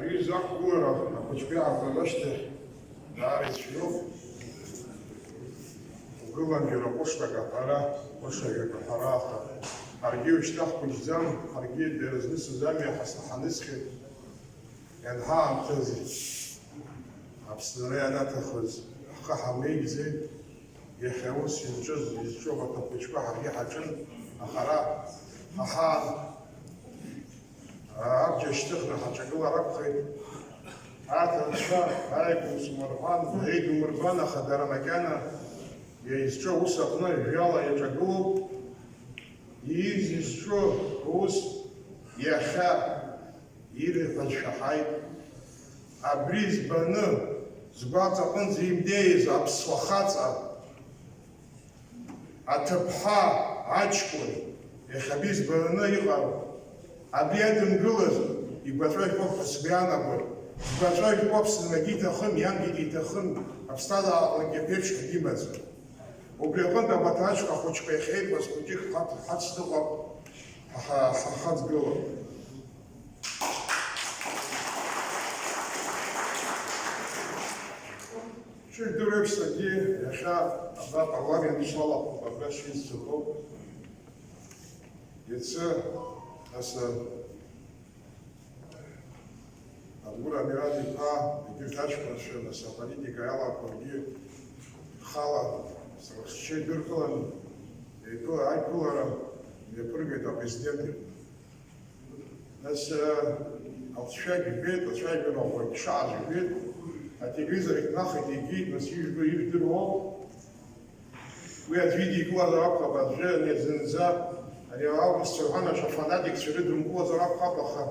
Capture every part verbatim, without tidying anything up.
Аҩыза ақәгылара ахәыҷқәа иаҳархәыз ашьҭахь даара ицәгьоуп. Угылан џьара ҟәышрак аҳәара, ҟәышрак аҳәара аха, ҳаргьы уажәшьҭа ҳхәыҷӡам, ҳаргьы дара знысыз амҩа ҳас-, ҳанысхьеит. Ианҳаамҭаз, Аԥсынра ианаҭахыз, ҳхы ҳамеигӡеит. Иахьа ус изҿыз, изҿу абарҭ ахәыҷқәа ҳаргьы ҳаҿын, аха ара ҳаҳан, абџьар шьҭыхны ҳаҿагылар акәхеит. Арҭ анцәа ааигәа усумырҳәан, еидумырбан, аха дара макьана изҿу аус аҟны жәҩала иаҿагылоуп. Ииз изҿу ус иахьа ирҳәаз шәаҳаит. Абри збаны, сгәаҵаҟынӡа имнеиз аԥсуа хаҵа, аҭыԥҳа, аҷкәын, иахьа абри збаны иҟам, абри иадымгылаз игәаҵәа жәпоуп ҳәа сгәы иаанагоит. Сгәаҵәа жәпоуп, сынагьы иҭахым, иангьы диҭахым, аԥсҭазаараҟны иаԥеиԥш ҳәагьы имаӡам. Убри аҟынтә абарҭ аҷкәын ахәыҷқәа иахьеиқәыз хәыҷык ҳаҭ-, ҳацныҟәап, ҳа-, ҳа-, ҳахаҵгылап. Шәыжәдыруеиԥш, саргьы иахьа абра апарламент салахәуп, абра сҩызцәақәоуп. Иацы асы Адгәыр Амиран-иԥа, егьырҭ аҷкәынцәа, нас аполитика иалақәагьы, хала сара сҽеидыркыланы, еиԥыла аиԥылара мҩаԥыргеит апрезидент иҟны. Нас, э, алҵшәа жәбеит, лцәажәара ӷәӷәагь шааз жәбеит, ателевизор иҭнахит, егьит, нас ижәбо ижәдыруоу. Уи аӡәы идикылазар акәхап, аӡәы ани зынӡа, ари август цәаҳәанашьа афанатикцәа ирыдымкылозар акәхап, аха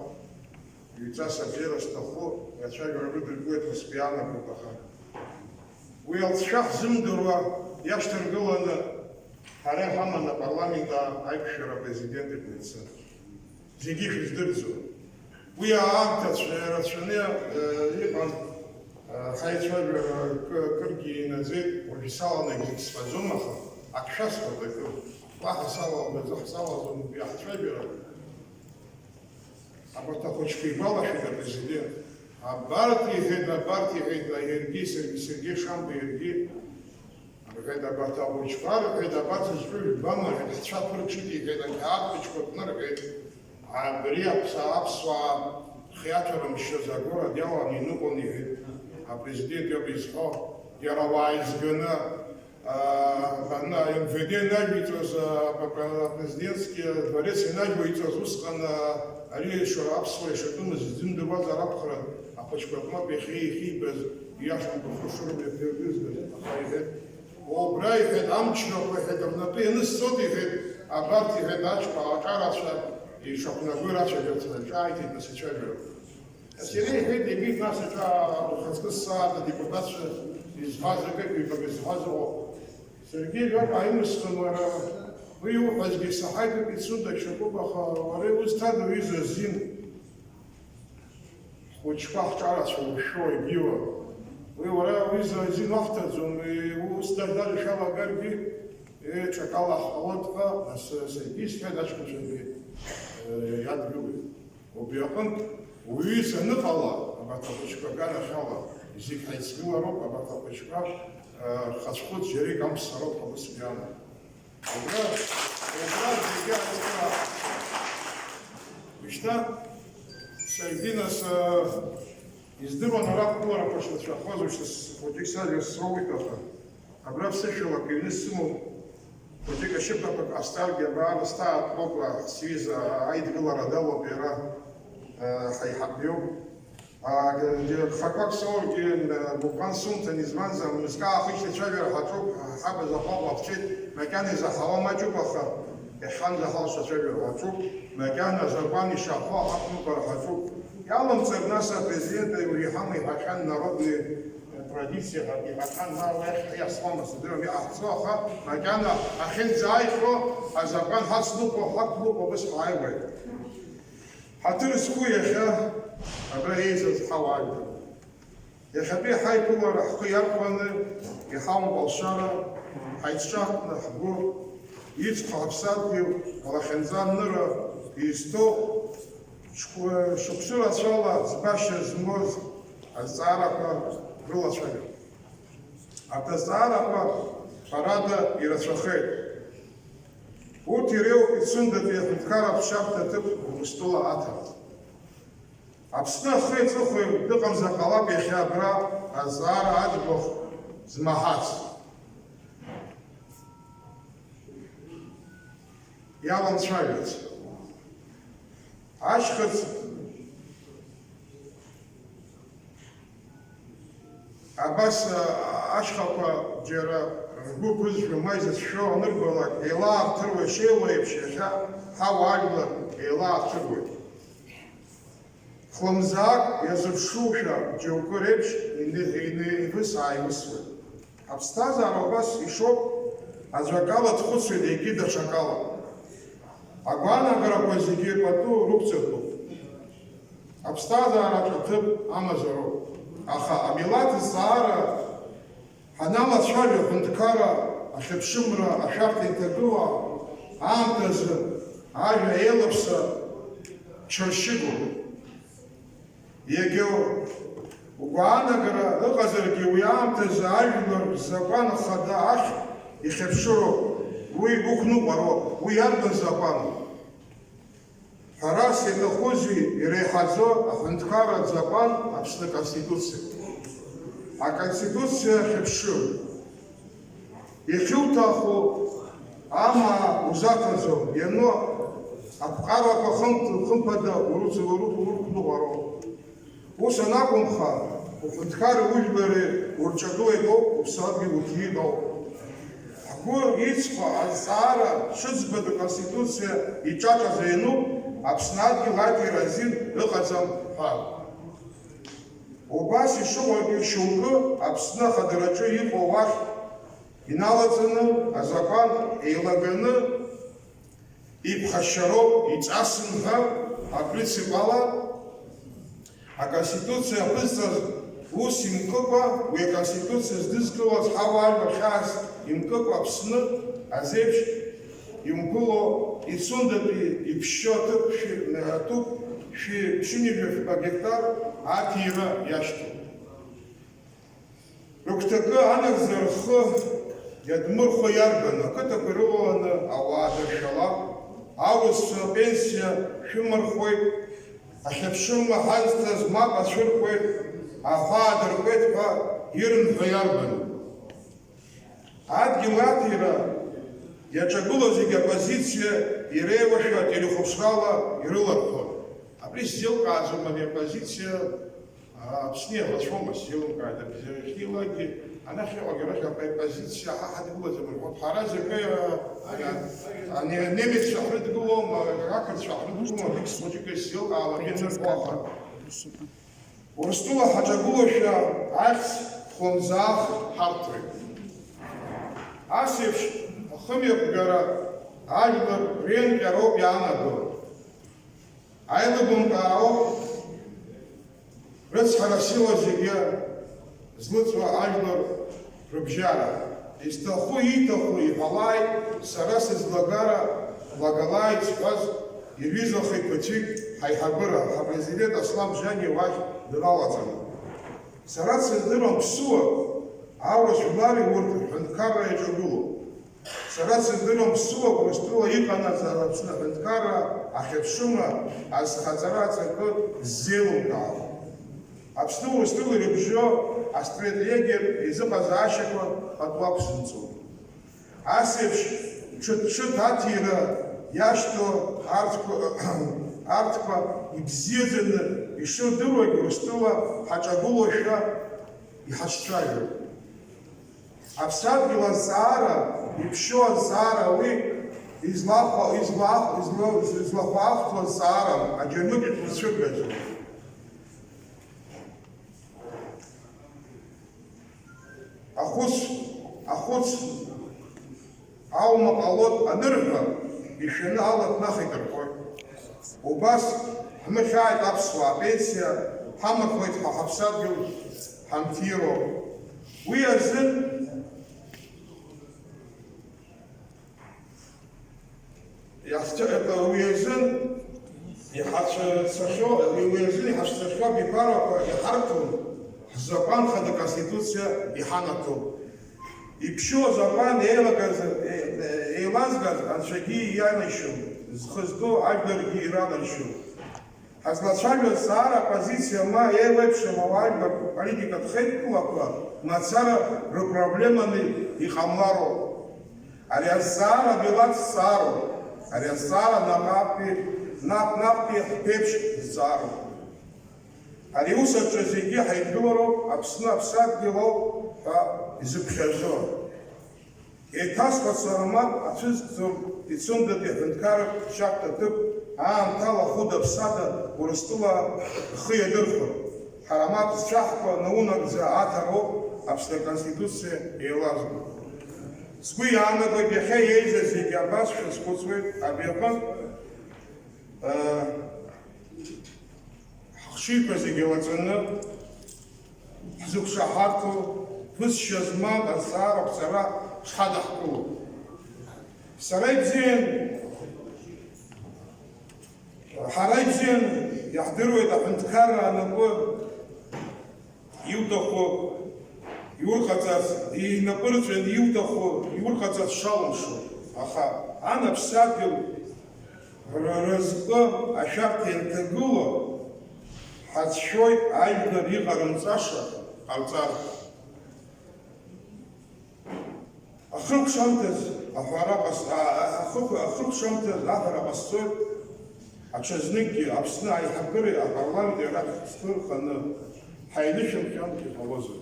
ҩҵас абзиара зҭаху, рацәажәара рыдыркуеит ҳәа сгәы иаанагоит, аха уи алҵшәа ҳзымдыруа иашьҭаргыланы ҳара иҳаман апарламент аиқәшәара апрезидент иҟны ицын. Зегьы шәыздырӡом. Уи аамҭацәа рацәаны, э, иҟан, э, ҳаицәажәара кы-, кыргьы инаӡеит, уажәы саланагеит сҳәаӡом, аха ак шәасҳәап акы. Уаҳа салалгаӡо ҳсалаӡом убри аҳцәажәара. Абарҭ ахәыҷқәа игәалашәеит апрезидент. Абарҭ иҳәеит, абарҭ иҳәеит, иаргьы, саргьы, Сергеи Шамба иаргьы. Рҳәеит, абарҭ ахәыҷқәа, рҳәеит, абарҭ зҿу жәбама, рҳәеит, ҳцәа ԥырҽит, иҳәеит, ақьаад хәыҷқәа кны, рҳәеит, абри аԥса-, аԥсуаа хиаҭәара мшьазы агәыр адиалан иныҟәон, иҳәеит, апрезидент иоуп изҳәо, иара ауаа изганы, аа, ана-, М В Д инажәиҵоз, аа, п-, п-, апрезидентски дворец инажәиҵоз усҟан, аа, ари ишо-, аԥсуаа ишатәымыз изымдыруазар акәхарын, ахәыҷқәа рҟнытә иахьа иахьибаз, ииашамкәа хәышрыла иаԥиргызгаз, аха иҳәеит, Убра, иҳәеит, амчрақәа, иҳәеит, рнапы ианысҵоит, иҳәеит, абарҭ, иҳәеит, аҷкәын аҿарацәа ишақәнагои рацәажәарц ҿааиҭит, нас ицәажәарақәа. Нас иара иҳәеит, егьит, нас аҿа ухаҵкы ссааҭ адепутатцәа изҳәаз акы, ҩбак изҳәаз ыҟоуп. Саргьы жәак ааимысхын, уара, уи иуҳәазгьы саҳаит, ипицунда шьапуп, аха уара иузҭада уҩыза азин? Ҳхәыҷқәа ҳҿарацәа ушәо егьиуа. Уи уара уҩыза азин уаҳҭаӡом, уи ус дажәдара шәалагаргьы, еи, ҽакала ҳҟалоит ҳәа, нас саргьы исҳәеит аҷкәынцәагьы, э, иадгылеит. Убри аҟынтә уҩыза аныҟала, абарҭ ахәыҷқәа аганахьала зегь ҳаицгылароуп, абарҭ ахәыҷқәа, э, рхаҿхәыц џьарак амԥсароуп ҳәа ус иаанагоит. Убра, убра зегьы аицхраа. Ушьҭа саргьы нас, аа, издыруан ара ақәгыларақәа шрацәахоз, ушьҭа с-, хәыҷык сажәа сроуит, аха абра ԥсышәала акы ҩны сымоуп. Хәыҷык ашьыԥақәа ҟасҵаргьы, абра астаатәоуп, сҩыза аидгылара далоуп иара, аа, ҳаиҳаб иоуп. Гхақәак соургьы, гәыбӷан сумҭан, избанзар, мызкы аахышьҭ ацәажәара ҳаҿуп, ҳабз ахәаҟа ҳцеит, макьана изаҳауа маҷуп, аха иахьанӡа ҳалшо ацәажәара ҳаҿуп, макьана азакәан ишаҳҳәо ҳақәныҟәар ҳаҿуп. Иалымҵыр нас апрезидент иҳамоу иҳәахьан, народный традициа иҳәахьан, ма уи ахь иасуамызт, сыздырам, иҟаҳҵо, аха макьана ахьынӡааихо азакәан ҳацныҟәо, ҳақәныҟәо ус ҳааиуеит. Ҳаҭыр зқәу иахьа абра еизаз ҳауаажәлар. Иахьатәи ҳаиԥылара ҳхы иархәаны иҳамоуп алшара, ҳаиҿҿаҳкны ҳгәы иҵхо ҳаԥсадгьыл, алахьынҵа аныра изҭо, Шәкы-, шықәсы рацәала ӡбашьа змоз азҵаарақәа рылацәажәон. Арҭ азҵаарақәа, ҳәарада, ирацәахеит. Урҭ иреиуоуп Пицундатәи аҳәынҭқарратә ԥсшьарҭа аҭыԥ Урыстәыла аҭара. Аԥсны ахи аҵыхәеи дыҟамзар ҟалап иахьа абра азҵаара аӡбахә змаҳац. Иаламцәажәац. Ашьхыц абас, а, ашьхақәа џьара ргәы ԥызжәо ма изыцәшәо анырбалак, еилаарҭыруа ишеилоу еиԥш, иахьа ҳауаажәлар еилаарҭыруеит. Хлымӡаак иазыԥшушәа џьоукы реиԥш ины-, ины-, инеивыс-ааивысуеит. Аԥсҭазаара убас ишоуп, аӡәы акала дхәыцуеит, егьи даҽакала. Агәаанагарақәа зегьы пату рықәҵатәуп. Аԥсҭазаараҿ аҭыԥ амазароуп. Аха амилаҭ зҵаара ҳаналацәажәо, аҳәынҭқарра, ахьыԥшымра, ашәарҭа иҭагылоу аамҭазы ажәа еилаԥса ҽыршьыгоуп. Иагьа угәаанагара ыҟазаргьы, уи аамҭазы ажәлар рзакәан хада ахь ихьыԥшыроуп, уи уқәныҟәароуп, уи иарбан закәану? Ҳәарас иаҭахузеи иреиҳаӡоу аҳәынҭқарратә закәан Аԥсны Аконституциа? Аконституциа ахьыԥшым. Иахьуҭаху амаа узаҭаӡом, иану аԥҟарақәа хымԥ-, хымԥада урыц-, уры-, урықәныҟәароуп. Ус анакәымха, уҳәынҭқарреи ужәлари урҿагылеит ауп, уԥсадгьыл уҭиит ауп. Ҳгәы иҵхо азҵаара шыӡбатәу Конституциа иҿаҿаӡа иануп, Аԥсны адгьыл аиҭира азин ыҟаӡам ҳәа. Убас ишыҟоугьы шьоукы Аԥсны ахадараҿы иҟоу уахь иналаҵаны азакәан еилаганы иԥхашьароуп, иҵасын ҳәа апринцип ала Аконституциа аԥызҵаз ус имкыкәа, уи Аконституциа здызкылаз ҳауаажәлар хьаас имкыкәа Аԥсны азеиԥш иумԥыло ицундатәи иԥшьшьо аҭыԥ шәи-, аҭыԥ шәи ԥшьынҩажәа фба гектар аҭира иашьҭоуп. Рыгәҭакы анагӡара рхы иадмырхәо иарбану? Ақыҭақәа ирылаланы ауаа дыршәалап, аурысцәа апенсиа шәымырхуеит, ахьыԥшымра ҳазҭаз мап ацәыркуеит, аҳәаа дыркуеит ҳәа ирымҳәо иарбану? Адгьыл аҭира иаҿагылоу зегьы аппозициа иреиуашәа телехәаԥшрала ирылархәон. Абри сзеилкааӡом, ари аппозициа Аԥсны иаӷацәоума, сзеилымкааит, абзиара иахьилакгьы, анахь иҟоугьы арахь аппозициа ҳа ҳадгылаӡам рҳәоит. Ҳара зегьы, а, ани-, анемеццәа ҳрыдгылом, а, ақырҭцәа ҳрыдгылом, абри хәыҷык исзеилкаауам, абри анырҳәо аха. Урыстәыла ҳаҿагылоушәа ахьӡ хлымӡаах ҳарҭоит. Ас еиԥш ахымҩаԥгара ажәлар реинҟьароуп иаанаго. Аилыбымкаароуп рыцҳарас иуа зегьы злыҵуа ажәлар рыбжьара. Изҭаху ииҭаху иҳәалааит, сара сызлагара лагалааит зҳәаз ирҩызахеит ԥыҭҩык ҳаиҳабыра, ҳапрезидент Аслан Бжьаниа уахь дналаҵаны. Сара дсыздыруам ԥсуак, аурыс жәлари урҭ рҳәынҭқарра иаҿагылоуп. Сара сыздыруам ԥсуак Урыстәыла иҟанаҵаз Аԥсны аҳәынҭқарра ахьыԥшымра азхаҵара аҵакы ззеилымкаауа. Аԥсны Урыстәыла ирыбжьо астратегиатә еизыҟазаашьақәа пату ақәзымҵо. Ас еиԥш ҽыҭ-ҽыҭ аҭира иашьҭоу арҭқәа, арҭқәа ибзиаӡаны ишырдыруагь Урыстәыла ҳаҿагылоушәа иҳацәцәажәоит. Аԥсадгьыл азҵаара, иԥшьоу азҵаара уи излахәа-, излах-, изла-, излахәаахәҭоу азҵаарам, аџьамык иҭурцәыргаӡом. Ахәыц, ахәыц аума ҟалоит анырҳәа, ишәаны ала днахеит рҳәоит. Убас ҳмыхьааит аԥсуаа, апенсиа ҳамырхуеит ҳәа ҳаԥсадгьыл ҳамҭироуп. Уи азын иаҳцәа-, уи азын иҳацәцәа-, Иуеизгьы иҳазцахьоу абиԥарақәа иҳарҭон, ҳзакәан хада Конституциа иҳанаҭон. Иԥшьоу азакәан еилагаз, е-, е-, еилазгаз анцәагьы ианашьон, зхы зтәу ажәларгьы иранашьон. Ҳазлацәажәо азҵаара, аппозициа ма еиуеиԥшым ауаажәлар политикатә хеидкылақәа мацара рыпроблеманы иҟамлароуп. Ари азҵаара милаҭ зҵаароуп. Ари азҵаара наҟ-ааҟтәи, наҟ-наҟтәи ҳԥеиԥш зҵаароуп. Ари аус аҿы зегьы ҳаидгылароуп, Аԥсны аԥсадгьыл ауп ҳәа изыԥхьаӡо. Еиҭасҳәап, сара мап ацәызкӡом, ицәымдатәи аҳәынҭқарратә шьахәҭа ҭыԥ аамҭала хәыда-ԥсада Урыстәыла рхы иадырхәап. Ҳара мап зцәаҳкуа наунагӡа аҭароуп Аԥсны Аконституциа еилазго. Сгәы иаанагоит, иахьа еизаз зегьы абас шәазхәыцуеит, абри аҟынтә, э, ҳхшыҩқәа зегьы лаҵаны, ҳзықәшаҳаҭу, ԥысшьа змам азҵаара ақәҵара шҳадаҳкыло. Сара ибзиан, ҳара ибзиан иаҳдыруеит аҳәынҭқарра анапы иуҭаху иурҟаҵарц, инапы рҵәаны иуҭаху иурҟаҵарц шалымшо, аха ан аԥсадгьыл р-, рызкы ашәарҭа ианҭагылоу, ҳацәшәоит ажәлар иҟарымҵаша ҟарҵар. Ахыркәшамҭаз аҳәара ҟас-, а-, а-, ахықә-, ахыркәшамҭаз аҳәара ҟасҵоит, аҽазныкгьы Аԥсны аиҳабыреи апарламенти рахь ҳхы рханы ҳаилышәымхьан иҟалозар.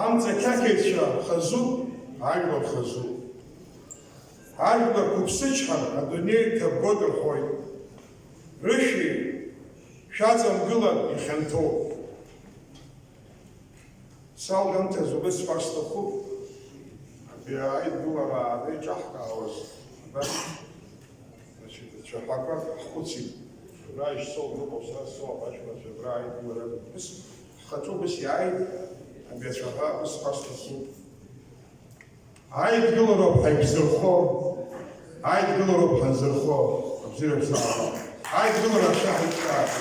Амца қьақьаҩцәа хазуп, ажәлар хазуп. Ажәлар қәыԥсычҳар, адунеи ҭабгоит рҳәоит. Рышәи шәаҵамгылар ихьанҭоуп. Салгамҭаз убыс сҳәар сҭахуп. Абри аидгылара анеиҿаҳкаауаз, абас, значит, цәаҳәақәак ҳхәыцит. Абра ишсоу дыҟоуп, сара сцо, абаҷкәынцәа абра аидгылара, убыс ҳхаҿы убыс иааит, абри ацәаҳәа убыс сҳәар сҭахуп. Аидгылароуп ҳаиқәзырхо, аидгылароуп ҳанзырхо, абзиара шәзаҳауа. Аидгылара ашьа ҳаиқәшәааит.